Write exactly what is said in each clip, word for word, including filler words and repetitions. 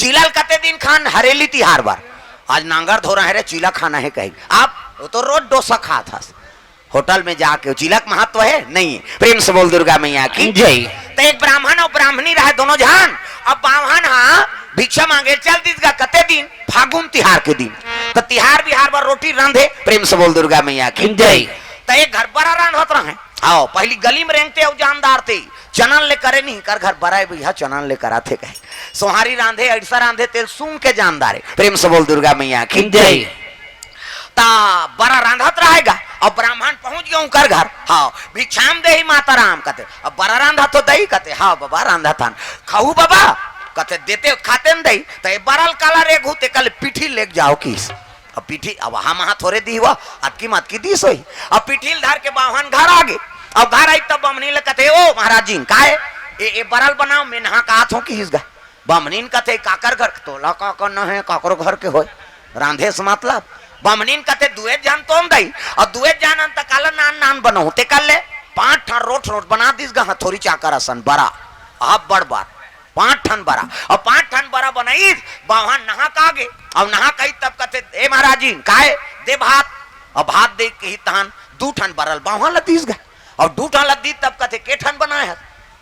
चीला ल कते दिन खान? हरेली तिहार बर। आज नांगर धोरा है रे, चीला खाना है कही। आप वो तो रोज डोसा खात हस होटल में जाके, वो चीला के महत्व है नहीं है। प्रेम से बोल दुर्गा मैया की जय। तो एक ब्राह्मण और ब्राह्मणी रहे दोनों जान। अब बाम्हन हा भिक्षा मांगे चल दिस गा कते दिन? फागुन तिहार के दिन। तो तिहार बिहार बर रोटी रांधे। प्रेम से बोल दुर्गा मैया की जय। तो एक घर बरा रांधत रहे। आओ, पहली गली में रेंगते अउ जानदार थे, चनन ले करे नहीं कर घर बरा भैया, चनन ले करा थे कहे। सोहारी रांधे, ऐसा रांधे तेल सुन के जानदार है। प्रेम से बोल दुर्गा मैया की जय। ता बरा रांधत रहेगा, अब ब्राह्मण पहुंच गए उनकर घर। हाँ, भिक्षाम देहि माता राम कहते, अब बरा रांधा तो दही कहते, हाँ बाबा रांधा थान, खाऊ बाबा कहते, देते खाते न दही। तो ये बरल काला रे घूते कल पीठी लेके जाओ किस। अब पीठी, अब हम हाथ थोड़े दी हुआ, अतकी मत की दी सोई। अब पीठी ल धर के बाम्हन घर आ गए। अब घर आई तब बमनी ले कहते, ओ महाराज जी, काहे? ए, ए बरल बनाओ, मैं नहा का हाथ हो किस गा। बमनीन कथे, "काकर घर के?" "तोला का करना है, काकरो घर के होय, रांधे से मतलब।" बमनीन कथे, "दुए जान तोन दई, और दुए जान अंत काला नान नान बनहु, ते कर ले।" पांच ठन रोट रोट बना दिस गा, हथोरी चाकर असन बरा, अब बड़ बार, पांच ठन बरा, और पांच ठन बरा बनाईस, बाम्हन नहा का गे, और नहा कई तब कथे, "ए महाराजिन, काहे दे भात?" और भात दे कही तहन दू ठन बरल बाम्हन ल दिस गा, और दू ठन ल दी तब कथे, "के ठन बनाए हस?"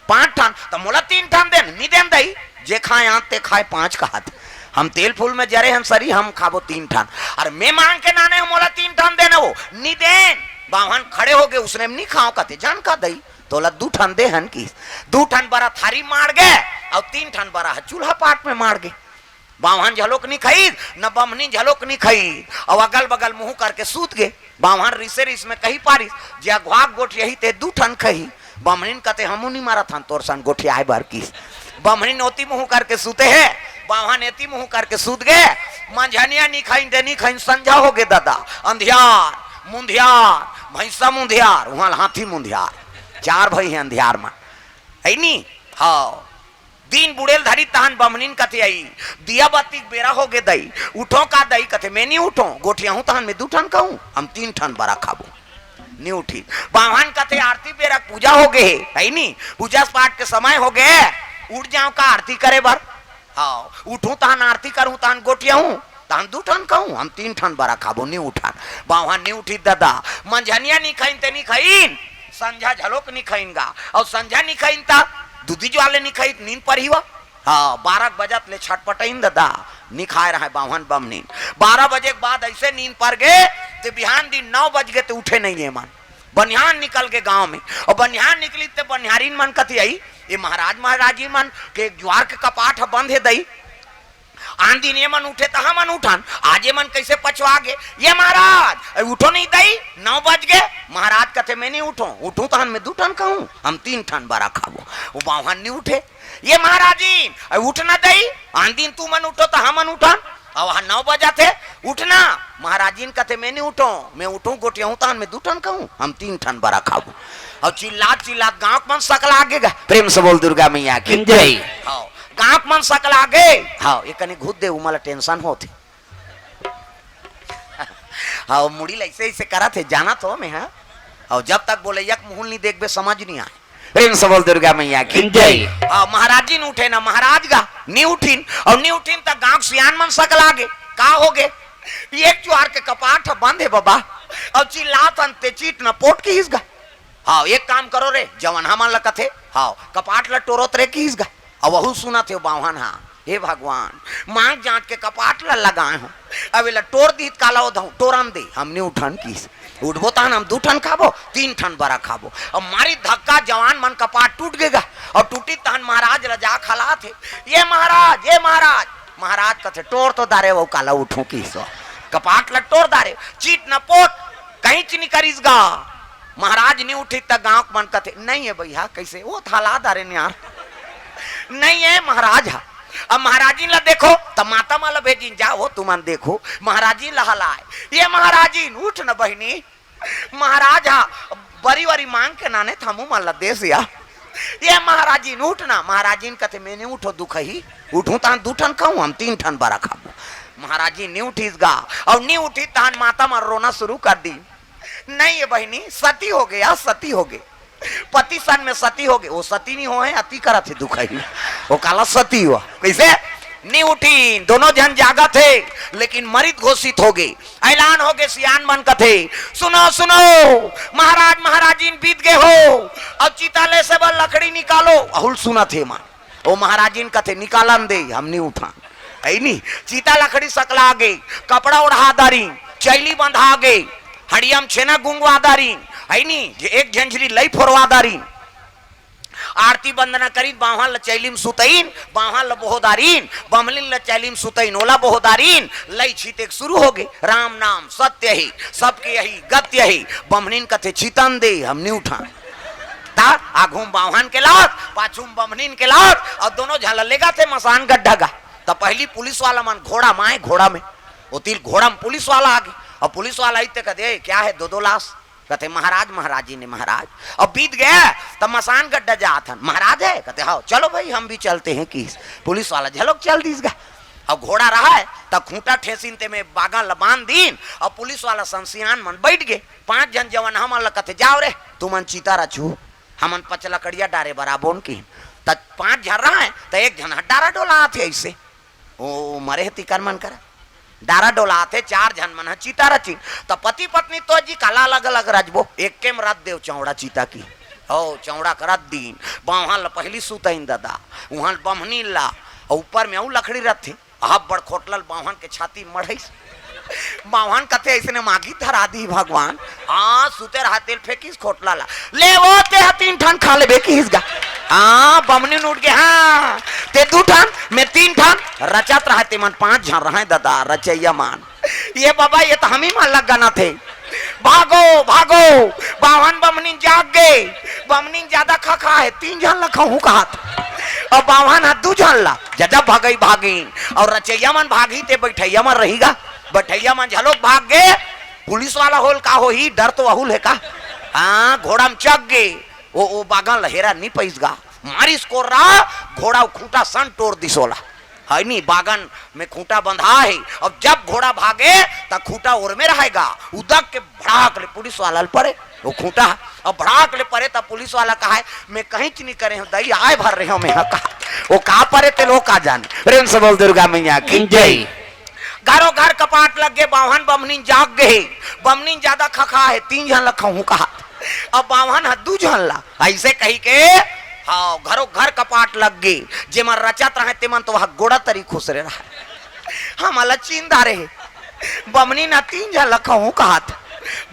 "पांच ठन।" "त मोला तीन ठन देन।" "नी देन दई, जे खाए आंत ते खाए पांच कहत। हम तेल फूल में जरे हन सरी, हम खाबो तीन ठन। अरे मैं मांग के नाने हूं, मोला तीन ठन देन वो।" "नी देन।" बाम्हन खड़े हो गए, उसने नी खाओ कहते, "जान का दई, तोला दू ठन दे हन किस।" दू ठन बरा थारी मार गए, और तीन ठन बरा ह चूल्हा पाट में मार गए। बाम्हन झलोक नी खाई, न बमनी झलोक नी खाई, और अगल बगल मुंह करके सूत गए। बाम्हन रिसे रिस में कही पारिस, "जे अघवा गोठियाही ते दू ठन खही।" बमनिन कथे, "हमू नी मरत हन तोर सन गोठियाए बर किस।" बमनिन ओती मुंह करके सूते हे, बाम्हन एती मुंह करके सूत गे। मंझनिया नी खाइन ते नी खाइन, संझा हो गे दादा, अंधियार मुंधियार, भैंसा मुंधियार, वहां हाथी मुंधियार, चार भाई हे अंधियार में, है नी? हाँ, दिन बुड़ेल धरी तहन बमनिन कथे आई, "दिया बत्ती के बेरा हो गे दई, उठो का दई?" कथे, "मैं नी उठो, गोठियाहूं तहन मैं दू ठन खाऊं, हम तीन ठन बरा खाबो।" नी उठी। बाम्हन कथे, "आरती बेरा के पूजा हो गे हे, है नी? पूजा पाठ के समय हो गे, उठ जाओ का आरती करे बर?" "हाँ, उठूं तहन आरती करूं, तहन गोठियाहूं, तहन दू ठन खाऊं, हम तीन ठन बरा खाबो, नी उठन।" बाम्हन नी उठी दादा, मंझनिया नी खाइन ते नी खाइन, संझा झलोक नी खाइन गा, और संझा नी खाइन ता दूधी ज्वाले नी खाइन, नींद परही वा। हाँ, बारह बजत ले छटपटाइन दादा, नी खाए रहे बाम्हन बमनीन। बारह बजे के बाद ऐसे नींद पर गे, ते बिहान दिन नौ बज गे ते उठे नहीं ये मन। बनिहान निकल गे गांव में, और बनिहान निकली ते बनिहारिन मन कथे आई, "ये महाराज महाराजी मन के एक ज्वार के कपाट ह बंद हे दई, आन दिन ये मन उठे त हमन उठन, आज ये मन कैसे पछवा गे? ये महाराज, अरे उठो नहीं दई, नौ बज गे।" महाराज कथे, "मैं नहीं उठो, उठूं तहन मैं दू ठन खाऊं, हम तीन ठन बरा खाबो।" वो बाम्हन नहीं उठे। "ये महाराजिन, अरे उठ ना दई, आन दिन तू मन उठो त हमन उठन, अब वहां नौ बजा थे, उठना।" महाराजिन कथे, "मैं नहीं उठो, मैं उठूं गोठियाहूं तहन मैं दू ठन खाऊं, हम तीन ठन बरा खाबो।" और चिल्लात चिल्लात गांव के मन सकला आगे गा। प्रेम से बोल दुर्गा मैया की जय। हाँ, गांव के मन सकला आगे। हाँ, ये कनी घुद दे, उमला टेंशन होथे। हाँ, मुड़ी ल ऐसे ऐसे करत हे, जानत हो मैं, हाँ? और जब तक बोले एक मुहूल नहीं देखबे, समझ नहीं आए। प्रेम से बोल दुर्गा मैया की जय। हाँ, महाराजिन उठे ना, महाराज गा नी उठिन, और नी उठिन त गांव के सियान मन सकला गे। का हो गे? एक ज्वार के कपाट ह बंद हे बाबा, और चिल्लात हन ते चीट न पोट किहिस गा। हाँ, एक काम करो रे, जवन हमन ल कथे, हाँ, कपाट ल टोरत रे किहिस गा। अब वहू सुनत हे बाम्हन हा, "हे भगवान, मांग जांच के कपाट ल लगाए हो, अब एला टोर दीत काला ओ धऊ, टोरन दे, हम नी उठन किहिस। उठबो तहन हम दू ठन खाबो, तीन ठन बरा खाबो।" अब मारी धक्का, जवान मन कपाट टूट गे गा, और टूटी तहन महाराज ल जा खलात हे, "ये महाराज, ये महाराज।" महाराज कथे, "टोर तो दारे, वो काला उठूं किहिस, कपाट ल टोर दारे, चीट न पोट, कहीं च नी करिस गा।" महाराज नी उठी त गांव के मन कथे, "नहीं है भैया, कैसे वो थाला दारे न्यार, नहीं है महाराज हा।" अब महाराजिन ला देखो त माता मन ला भेजिन, "जा वो तुमन देखो महाराजिन ला हलाए।" "ये महाराजिन उठ न बहिनी, महाराज हा बरी वरी मांग के नाने थमू मन ला देस या।" "ये महाराजिन उठ ना।" महाराजिन कथे, "मैं नहीं उठो दुखही, उठूं तहन दू ठन खाऊं, हम तीन ठन बरा खाबो।" महाराजिन नी उठिस गा, और नी उठी तहन माता मन रोना शुरू कर दी। "नहीं ये बहिनी, सती हो गया, सती हो गए, पति सन में सती हो गए।" वो सती नहीं हो है, अति करत हे दुखही। वो काला सती हुआ। कैसे? नी उठिन, दोनों झन जागत हे, लेकिन मरित घोषित होगे। ऐलान होगे, सियान मन कथे, "सुनो, सुनो, महाराज महाराजिन बीत गे हो, अब चिता लेसे बर लकड़ी निकालो।" अहू ल सुनत हे मन। ओ महाराजिन कथे, "निकालन दे, हम नी उठन।" है नी, चिता लकड़ी सकला गे, कपड़ा ओढ़ा दारिन, चैली बंधा गे, हड़िया म छेना गुंगवा दारिन, है नी, जे एक झंझरी लई फोरवा दारिन। आरती वंदना करिन, बाम्हन ल चैली म सुतइन, बाम्हन ल बोहदारिन, बम्हनिन ल चैली म सुतइन, ओला बोहदारिन, लई छीते के शुरू होगे। "राम नाम सत्य हे, सबके यही गत्य हे।" बम्हनिन कथे, "छितन दे, हम नी उठन।" त आघू म बाम्हन के लात, पाछू म बम्हनिन के लात, अउ दोनों झन ल लेगथे मसान गड्ढा गा। त पहिली पुलिस वाला मन घोड़ा म आय, घोड़ा में, ओती ले घोड़ा म पुलिस वाला आगे, अउ पुलिस वाला आइस ते कथे, "ए, क्या है दो दो लाश?" कथे, "महाराज, महाराजिन हे महाराज, अब बीत गे, त मसान गड्ढा जात हन।" "महाराज हे?" कथे, "हव।" "चलो भाई, हम भी चलते हैं," किहिस। पुलिस वाला घलोक चल दिस गा। अब घोड़ा रहय, त खूंटा ठेंसिन, तेमे बागा ल बांध दिन, अउ पुलिस वाला संग सियान मन बइठ गे। पांच झन जवान हमन ल कथे, "जाव रे, तुमन चिता रचहू, हमन पचलकड़िया डारे बर आबोन," किहिन। त पांच झन रहय, त एक झन ह डारा डोलात हे अइसे। ओ मरे हे तिकर मन करा। डारा डोलात हे, चार झन मन ह चिता रचिन। त पति पत्नी तो जी काला अलग-अलग रचबो, एके म रच देव चौड़ा चिता, किहिन। ओ चौड़ा के रच दीन, बाम्हन ल पहिली सुतइन ददा, उहां ल बम्हनिन ला, अउ ऊपर में अउ लकड़ी रथे, अब्बड़ खोटला ल बाम्हन के छाती म मढ़इस। बाम्हन कथे, "अइसने मागी धरा दिही भगवान।" हां, सुते रहय तेल फेंकिस खोटला ला। "ले वो, तेहा तीन ठन खा लेबे," किहिस गा। हां, बम्हनिन उठ गे, "हां, तें दू ठन, में तीन ठन।" रचत रहय, तेमन पांच झन रहय ददा, रचइया मन। "ए बबा, ए त हमी मन ल गनत हे।" भागो, भागो, बाम्हन बम्हनिन जाग गे। बम्हनिन जादा खखा हे, तीन झन ल खहूं कहत। अउ बाम्हन ह दू झन ला, जदा भगई भागिन। अउ रचइया मन भागही ते बइठइया मन रही गा। बइठइया मन घलोक भाग गे। पुलिस वाला होल का होही, डर तो अहू ल हे का। हां, घोड़ा म चघ गे। ओ, ओ बागा ल हेरा नी पइस गा। मारिस कोर्रा, घोड़ा अउ खूंटा सन टोर दिस ओला। है नी, बागा म खूंटा बंधा हे। अब जब घोड़ा भागे, त खूंटा ओर में रहय गा। उदक के भड़ाक ले पुलिस वाला ल परे। ओ खूंटा, अब भड़ाक ले परे, त पुलिस वाला कहय, "में कहींच नी करे हंव दई, आय भर रहेंव में हा," कहा। ओ का परे तेला ओ का जाने। प्रेम से बोल दुर्गा मैया की जय। जय। घरो घर कपाट लग गे, बाम्हन बम्हनिन जाग गे हे। बम्हनिन जादा खखा हे, तीन झन ल खहूं कहा। अब बाम्हन ह दू झन ला, अइसे कहि के, हां, घरो घर कपाट लग गे। जेमन रचत रहय, तेमन तो वह गोड़ा तरी खुसरे रहय। हमन ल चिंदा रहे। बम्हनिन ह तीन झन ल खहूं कहत।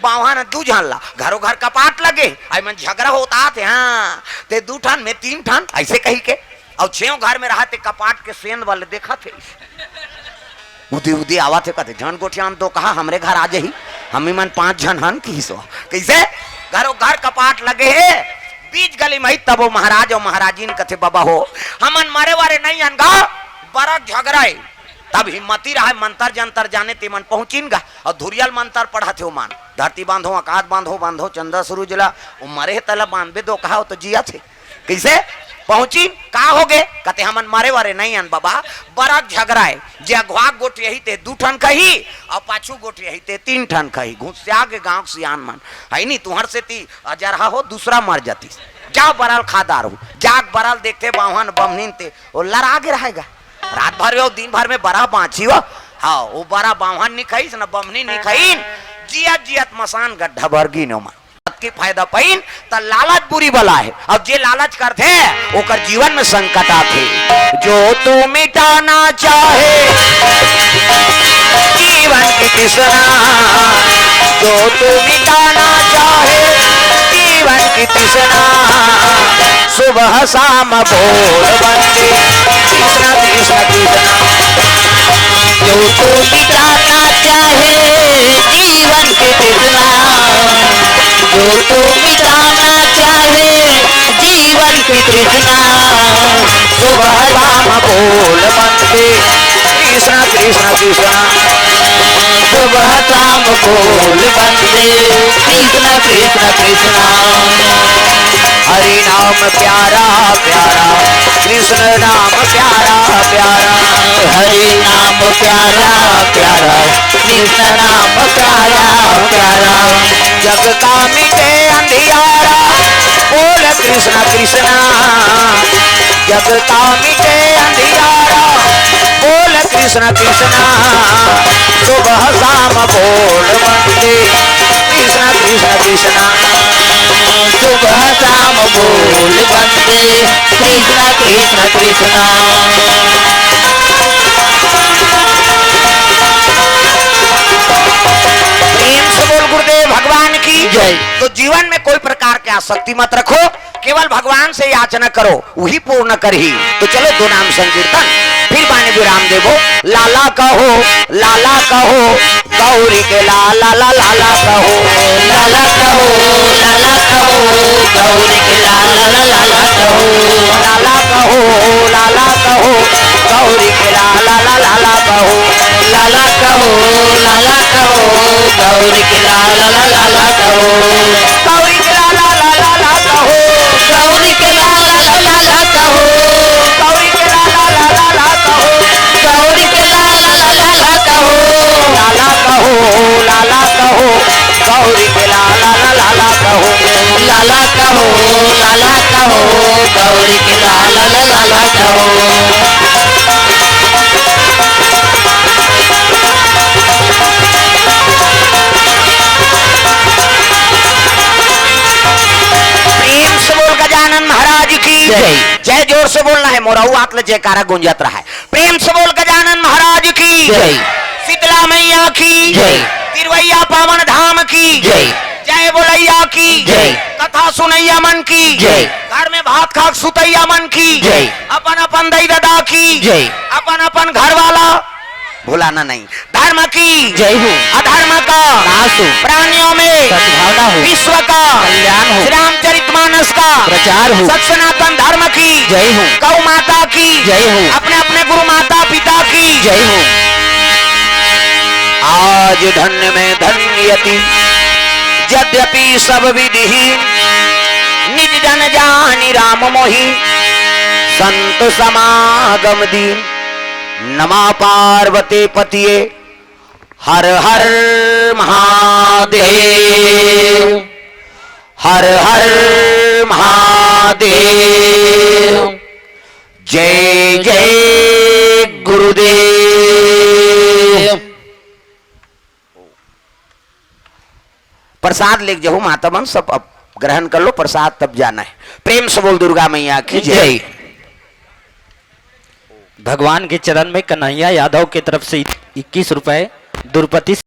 बाम्हन ह दू झन ला, घरो घर कपाट लगे, अइ मन झगरा होत आत हे, हां, तें दू ठन, में तीन ठन, अइसे कहि के। अउ छेंव घर में रहय, तें कपाट के सेंध वाले देखत हे। उदी उदी आवत हे, कथे, "झन गोठियान दो कहा, हमरे घर आ जाही, हमी मन पांच झन हन," किहिस ओ। कइसे? घरो घर कपाट लगे हे, बीच गली में, तब ओ महाराज अउ महाराजिन कथे, "बबा हो, हमन मरे वरे नइ अन गा, बरा झगरा हे।" तब हिम्मती रहय, मंतर जंतर जाने, तेमन पहुंचिन गा, अउ धुरिया ल मंतर पढ़त हे ओमन, "धरती बांधो, अकास बांधो, बांधो चंदा सुरुज ला, ओ मरे हे तेला बांधबे दो कहा, ओ तो जियत हे।" कइसे? पहुंचिन, "का होगे?" कथे, "हमन मरे वरे नइ अन बबा, बरा झगरा हे, जे अघवा गोठियाही ते दू ठन खही, अउ पाछू गोठियाही ते तीन ठन खही।" घुसिया गे गांव के सियान मन, "है नी, तुंहर सेती अजरहा हो, दूसरा मर जातिस, जा बरा ल खा डारहू।" जा के बरा ल देखथे, बाम्हन बम्हनिन ते ओ लरा गे रहय गा। रात भर में, ओ दिन भर में बरा बांचही ओ। हां, ओ बरा बाम्हन नी खइस, न बम्हनिन नी खइन, जियत जियत मसान गड्ढा भर गिन ओमन। की फायदा पाइन, त लालच बुरी बला हे। अब जे लालच करथे, ओकर जीवन में संकट आथे। जो तू मिटाना चाहे जीवन की तृष्णा, जो तू मिटाना चाहे जीवन की तृष्णा, सुबह शाम बोल बंदे कृष्णा कृष्णा कृष्णा। जो तू मिटाना चाहे जीवन की तृष्णा, जो तू मिटाना चाहे जीवन की तृष्णा, सुबह शाम बोल बंदे कृष्णा कृष्णा कृष्णा। सुबह शाम बोल बंदे कृष्णा कृष्णा कृष्णा। हरि नाम प्यारा प्यारा, कृष्ण नाम प्यारा प्यारा। हरि नाम प्यारा प्यारा, कृष्ण नाम प्यारा प्यारा। जग का मिटे अंधियारा, बोल कृष्णा कृष्णा। जग का मिटे अंधियारा, कृष्ण कृष्ण सुबह शाम बोल बंदे। कृष्ण कृष्ण कृष्ण सुबह शाम बोल बंदे। कृष्ण कृष्ण कृष्ण। प्रेम से बोल गुरुदेव भगवान की जय। तो जीवन में कोई प्रकार की आसक्ति मत रखो, केवल भगवान से याचना करो, वही पूर्ण करही। तो चलो दो नाम संकीर्तन, फिर बानी विराम देबो। लाला कहो, लाला कहो, गौरी के लाला, ला, लाला कहो। लाला कहो, लाला कहो, गौरी के लाला, ला, लाला कहो। लाला कहो, लाला कहो, गौरी के लाला, ला, लाला कहो। लाला कहो, लाला कहो, गौरी के लाला, ला, लाला कहो। गौरी के लाला, ला, लाला कहो। गौरी के लाला, ला, लाला कहो। गौरी के लाला, ला, लाला कहो। गौरी के लाला, ला, लाला कहो। लाला कहो, लाला कहो, गौरी के लाला, ला, लाला कहो। लाला कहो, लाला कहो, गौरी के लाला, ला, लाला कहो। प्रेम से बोल गजानन महाराज की जय। जय। जोर से बोलना है, मोर अउ आत ले जयकारा गूंजत रहा है। प्रेम से बोल गजानन महाराज की जय। शीतला मैया की जय। तिरवैया पावन धाम की जय। जय बोलैया की जय। कथा सुनैया मन की जय। घर में भात खाक सुतैया मन की जय। अपन अपन दई ददा की जय। अपन अपन घर वाला भुलाना नहीं। धर्म की जय हो। अधर्म का नाश हो। प्राणियों में सद्भावना हो। विश्व का कल्याण हो। श्री रामचरित मानस का प्रचार हो। सत सनातन धर्म की जय हो। गौ माता की जय हो। अपने अपने गुरु माता पिता की जय हो। आज धन्य में धन्य यति, यद्यपि सब विधिहीन, निज जन जानि राम मोहि, संत समागम दीन। नमः पार्वती पतिये, हर हर महादेव, हर हर महादेव। जय जय गुरुदेव। प्रसाद लेके जाहू माता मन, सब अब ग्रहण कर लो प्रसाद, तब जाना है। प्रेम से बोल दुर्गा मैया की जय। जय। भगवान के चरण में कन्हैया यादव की तरफ से इक्कीस रुपए, द्रुपति